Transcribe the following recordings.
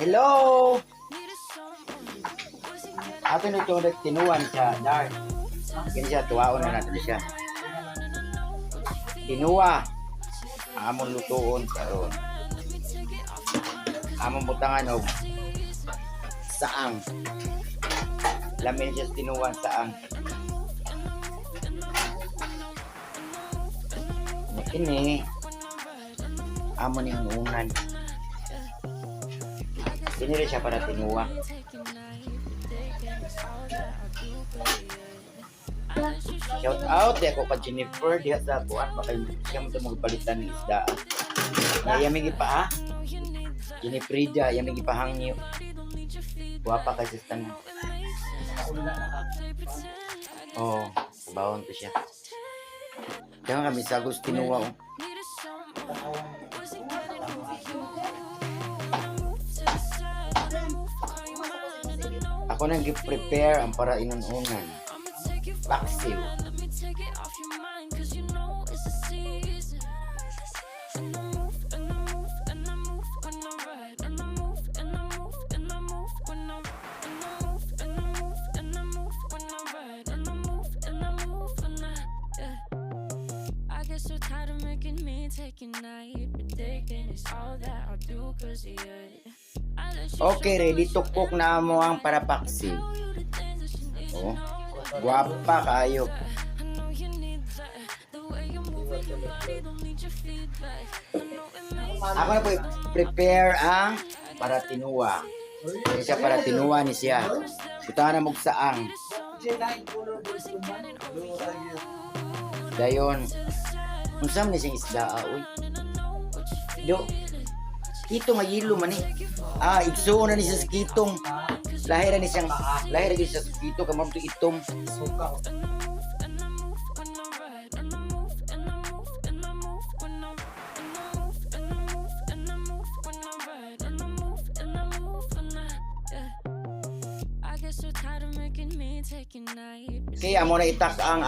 Hello! Ato na ito tinuan siya, Dar. Kini siya, tuwaon na natin siya. Tinuwa. Among lutuon karon. Among butangan og saang. Lamin siya sa tinuwan saang. Kini amo ni ang unan. Kini rin siya para tinuwa. Shout out di ako ka Jennifer diha sa buwan baka siya mo ito magpalitan ng isda. Na yami pa ah. Jenniferida yami gipahangyo. Guwapa kay sa tanan. Oh, bawon to siya. Kaya kami sa gusto tinuwa oh. Ako nang gi-prepare ang para inununan. Paksiw. So tired of making me take a night, but taking is all that I do 'cause of you. I let you Okay, ready to cook na mo ang para paksiw. Oh, guwapa kayo. I know you need that. The way you're moving your body, don't need your feedback. I know it makes Ako na po prepare ang para tinuwa. Ini siya para tinuwa ni siya. Butangan na mo og saang. Dayon. Unsa man ni siyang isda ah, uy? Do. Kito nga yelo man ni. Ah, igsuon na ni siya sa kitong. Lahi ra ni siyang lahi ra gyud siya sa kito kay mao to itom. I get so tired of making me take a night. Okay, amo na itak ang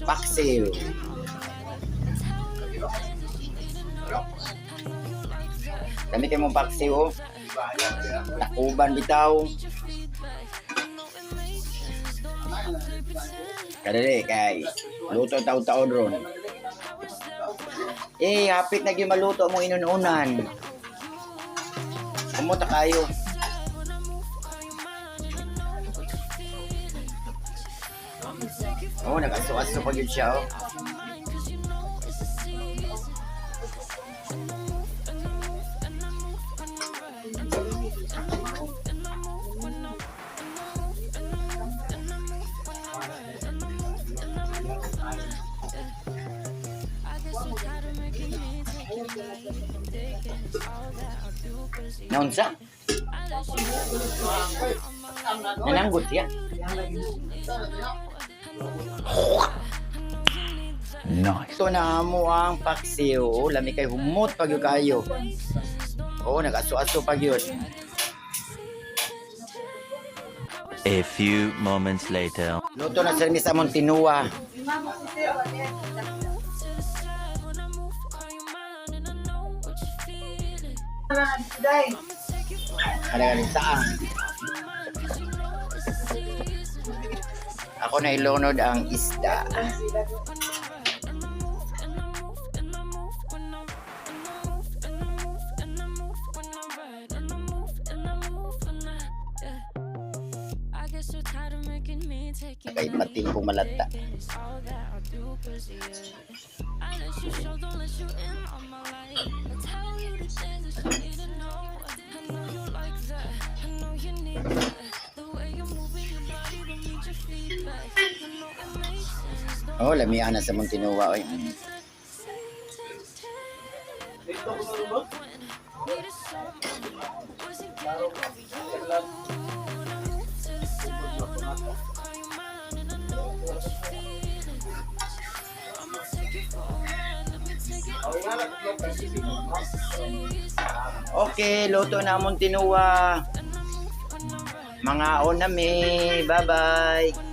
paksiw. Kami kay mong paksiw oh. Takuban bitaw. Kadali kay luto taon-taon ron. Eh, hapit na gyud maluto mo inununan. Kumuta kayo. Oh, nag-aso-aso pa gyud siya oh. I get so tired of making me take a night. Taking is all that I do 'cause of you. Naunsa? Nananggot siya. Nice. Ito na mo ang paksiw. Oh, lami kay humot pag yun kayo. Oh, nag-aso-aso pag yun. A few moments later. Luto na sir Miss among tinuwa. Ano saan? Ako na ilunod ang isda. I get so tired of making me take a Kay mating kong malata. night. It's all that I do 'cause of you. I let you show, don't let you in on my life. I tell you the things that you need to know. I know you like that. I know you need that. The way you're moving your body, don't need your feedback. I know it makes sense. Don't Oh, lamian na sa mong tinuwa. Oy. Need a someone. Wasn't getting over you. When I move to the side, when I move, call you mine, and I know what you're feeling. I'ma take you for a ride. Let me take it off your mind, 'cause you know it's a season. Okay, luto na among tinuwa. Mga on na mi. Bye-bye.